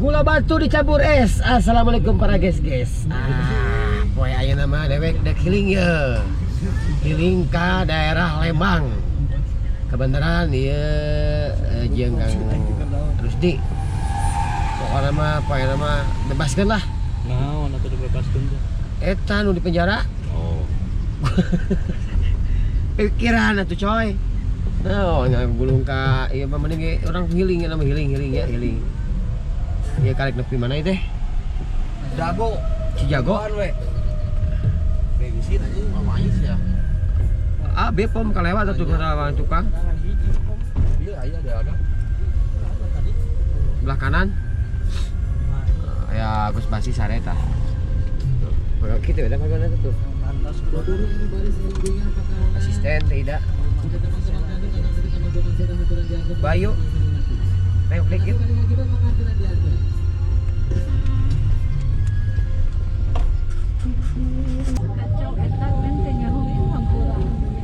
Gula batu dicampur es. Assalamualaikum para guys-guys. Ah, poe ayeuna mah dewek dek healing ye. Healing ka daerah Lembang. Kebenaran ieu jeung Kang Rusdi. Pokokna mah poe mah bebaskeun lah. Naon atuh dibebaskeun teh? Eta nu di penjara. Oh. Pikiran atuh coy. Nah, oh, gulung ka ieu mah mending ge urang healing ya, nama healing healing ya, healing. Iya karek nepi mana itu teh? Jago. Cijago. We. Bensin aja mamanya sih ya. Ah, BPOM kalewat atuh kana tukang. Iya, iya ada ada. Belah kanan. Ya Gus Basi sareta. Tuh, gitu beda pagana tuh. Asisten tidak. Bayu. Nengok dikit.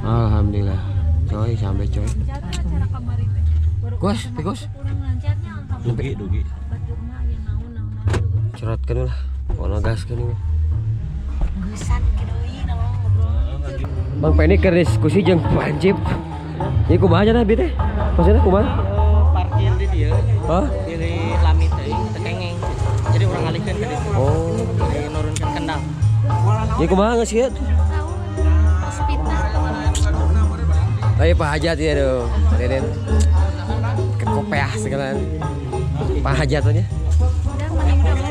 Alhamdulillah. Coy, sampai coy. Gus, Gus. Dugi, dugi. Cerotkeun lah. Kono gaskeun ini. Bang Penny keur diskusi jeung Pancip. Ieu kumaha cenah bi teh? Maksudna kumaha? Parkir di dieu. Hah? Di lami teuing teu kengeng. Jadi urang ngalihkeun ka ditu. Oh. Jadi nurunkeun kendang. Ieu kumaha geus ieu? Ayo Pak Hajat ya tuh. Deden. Kekopeah segala. Pak Hajat aja.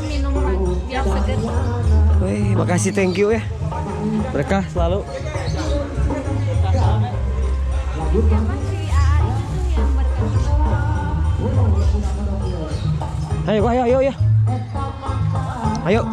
Minum biar seger. Wih, makasih, thank you ya. Berkah selalu. Ayo, ayo, ayo ya. Ayo.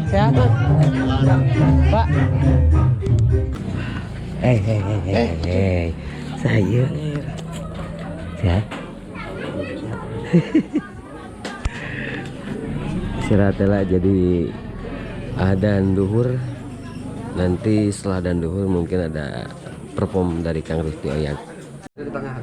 Sehat, Pak. Hei. Saya sehat. Istirahat lah, jadi adzan duhur. Nanti setelah adzan duhur mungkin ada perform dari Kang Rusdi Oyan. Di tengah.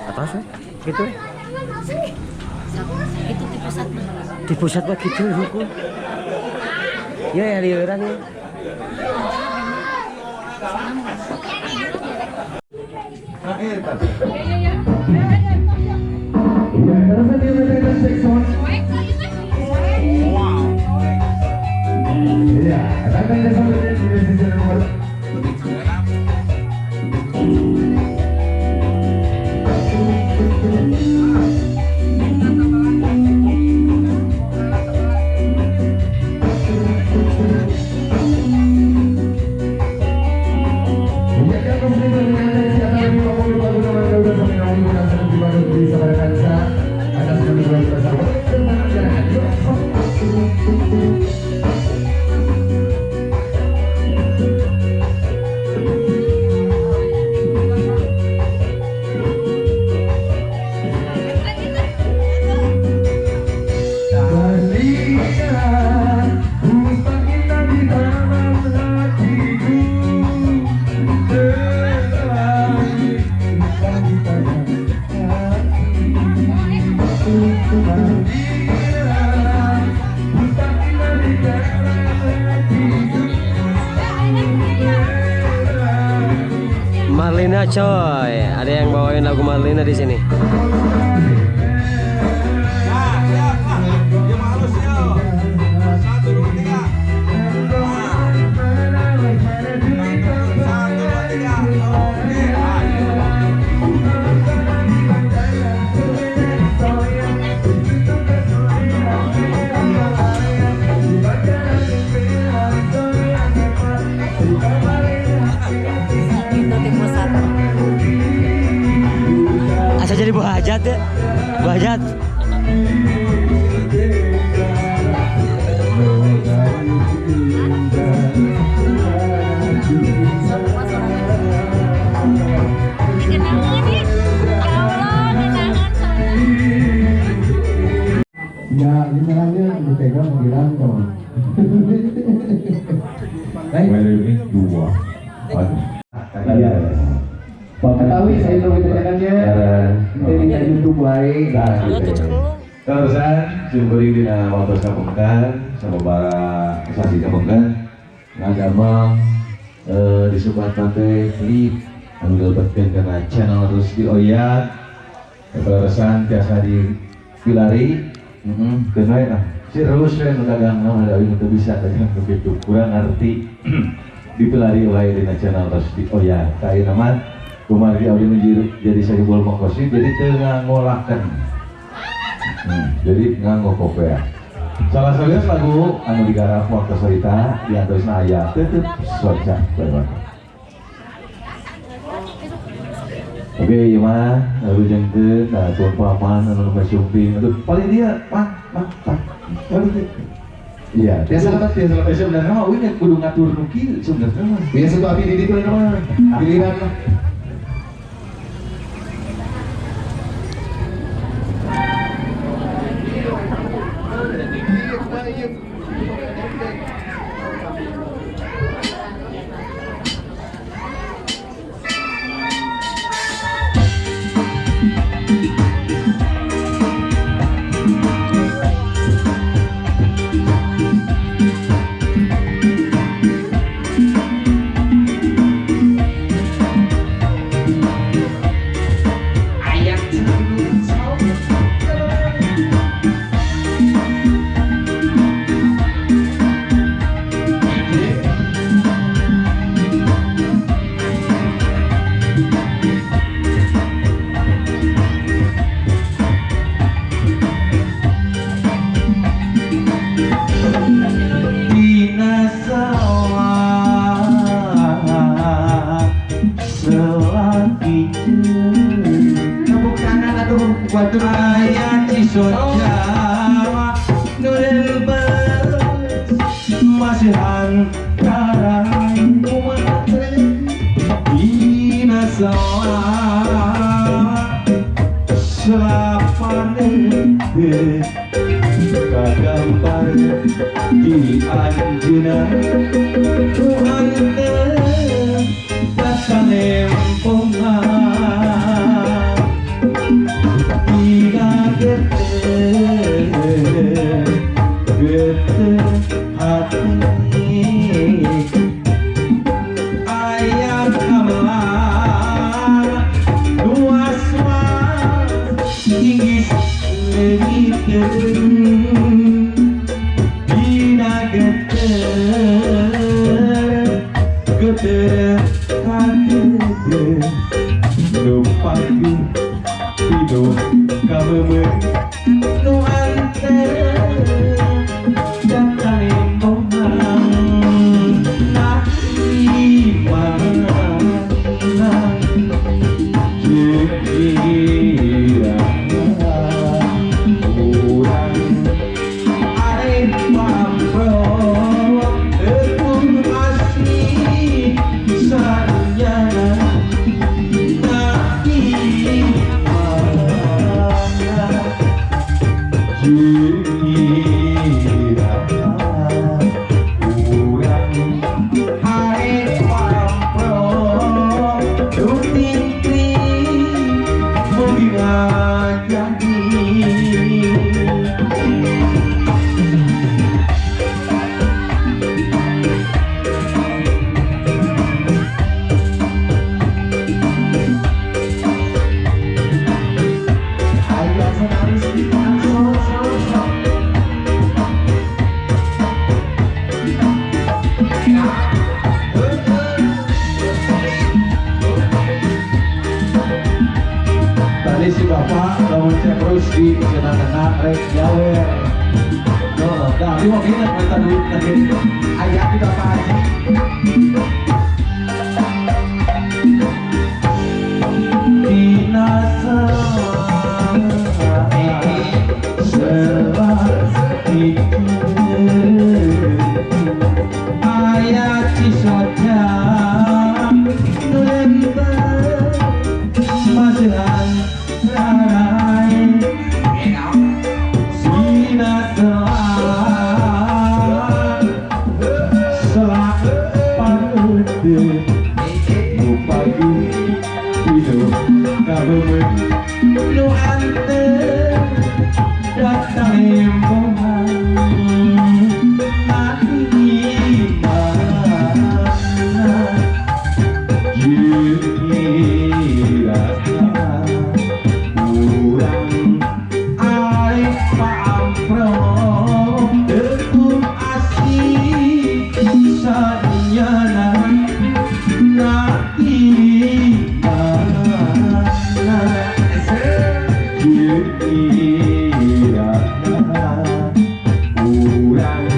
Atas ya? Gitu ya? Itu di pusat mah. Di pusat mah gitu hukum. Ya ya liuran ya. Marlina coy, ada yang bawain lagu Marlina di sini. Asa jadi buah hajat ya, buah hajat. Ya, gimana dipegang bilang dong. Baik. Dua. Iya. Ketahui saya tahu keterangannya. Ini di YouTube baik. Terusan simpuri dina waktu kapengkan sababara sasi kapengkan ngadamel disebat teh klip anu dilebetkeun kana channel Rusdi Oyat. Terusan tiasa dipilari. Heeh, keun we lah. Si Rus we nu dagang naon da teu bisa dagang nu kitu kurang ngarti. Dipilari wae dina channel Rusdi Oyat. Ka ayeuna mah kumargi abdi nu jadi Sohibul Maqasid jadi teu ngangolakeun. Jadi nganggo kopea. Salah satu lagu anu digarap waktu cerita di antaranya aya tetep soca lewat. Oke, ieu mah rujengkeun nah tuan paman anu nu sumping aduh paling dia pak pak pak. Paling dia. Iya, Biasa lebat, biasa lebat. Sebenarnya mah uing kudu ngatur nu kieu sebenarnya mah. Biasa tuh abi di ditu mah. Giliran lah. Kagambar di anjeunna Tuhan kasanempongan dina gete gete hati aya kamar was-was inggis leungiteun dina geter geter kagede nu pagi tidur kameumeur nu anter katalembongan nah imana jeung urang arep pamprok tepung asli sanyana tapi mana jeung urang arep pamprok rutin mugi ngajadi. senang-senang rek nyawer. Tuh, dah ieu mah minta duit ka dieu. Aya di Bapak Haji. Dina ayat cisoca nu lempeng masihan rarai sina selak panute nu pagi hidup kabeung nu anteng datang embongan nanti mana jira urang arek paamprok tepung asih sanyana nanti mana jira urang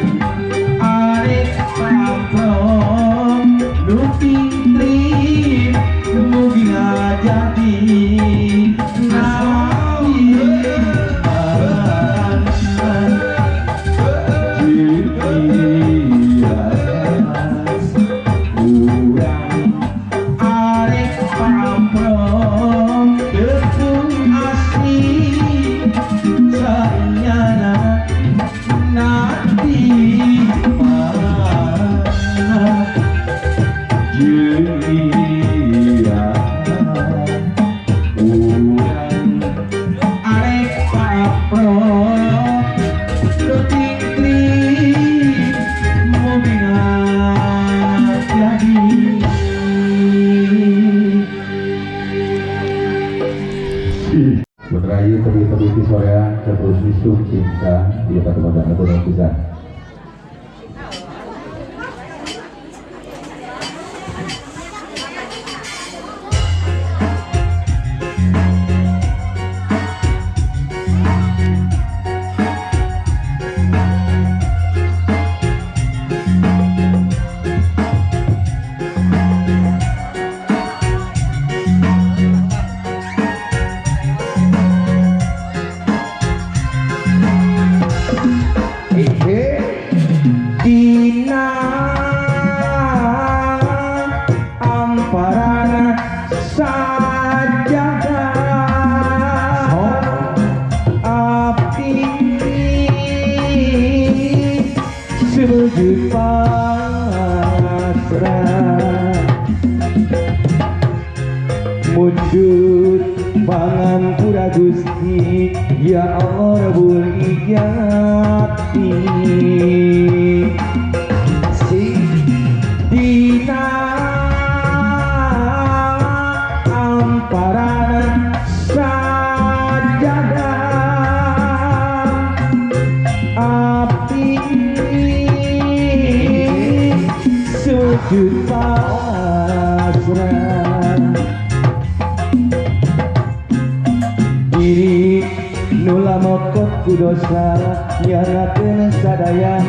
arek paamprok nu tingtrim mugi ngajadi nanti urang arek paamprok tepung asih sanyana nanti mana jira urang arek paamprok nu tingtrim mugi ngajadi. Putra ieu tebi-tebi ti sorean terus isuk cinta di batu-batu gunung pisan. Dina amparana sajadah abdi sujud pasrah mundut pangampura Gusti ya Allah Rabbul Izzati. Dina amparana sajadah abdi sujud pasrah diri nula mokot ku dosa nyangakeun sadaya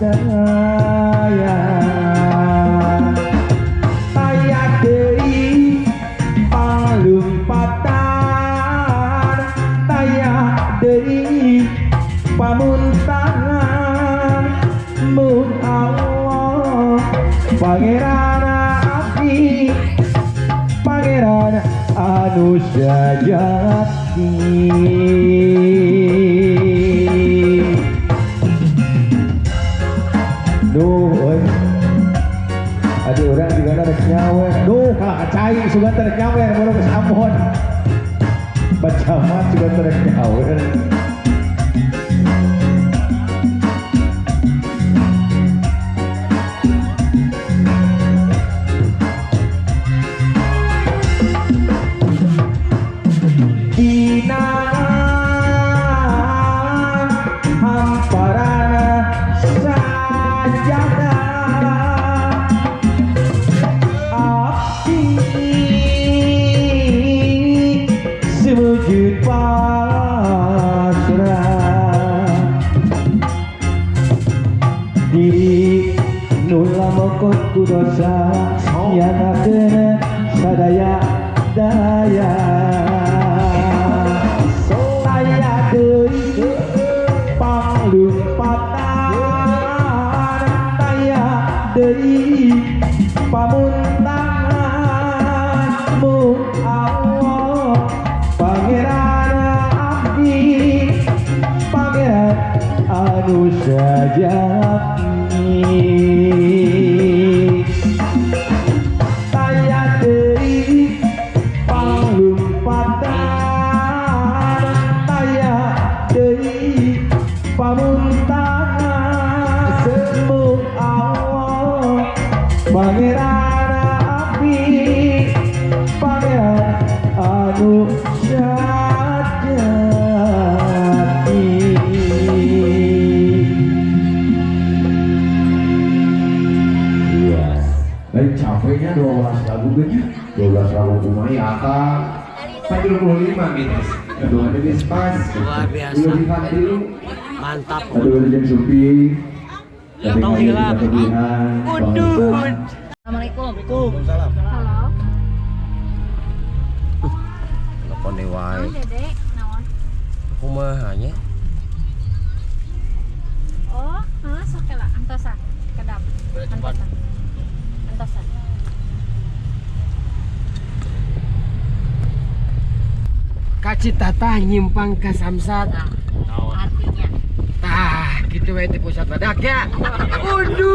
daya aya deui palumpatan taya deui pamuntangan mun Allah pangeran abdi pangeran anu sejati. Duh, euy. Aduh urang juga rek nyawer. Duh, kalah kacai sugan teh rek nyawer baru geus ampun. Bacamat sugan teh rek nyawer. Dina hamparana sajadah abdi sujud pasrah ku dosa nyatakeun sadaya daya aya deui panglumpatan aya deui pamuntangan mu Allah Pangeran abdi Pangeran anu sejati aya deui panglumpatan aya deui pamuntangan mu Allah Pangeran abdi Pangeran anu sejati. Iya. Lain capeknya 12 lagu gitu. 12 lagu kumaha akang. 45 minus. Dua minus pas. Luar biasa. Lima tilu. Mantap. Aduh jeung Supi. Tong hilap. Waduh. Assalamualaikum. Waalaikumsalam. Halo. Telepon deui wae. Naon Dede? Naon? Kumaha nya? Oh, heeh sok lah antosan. Kedap. Antosan. Antosan. Ka Citatah nyimpang ka Samsat. Artinya Tah, gitu we di pusat badak ya. Udud.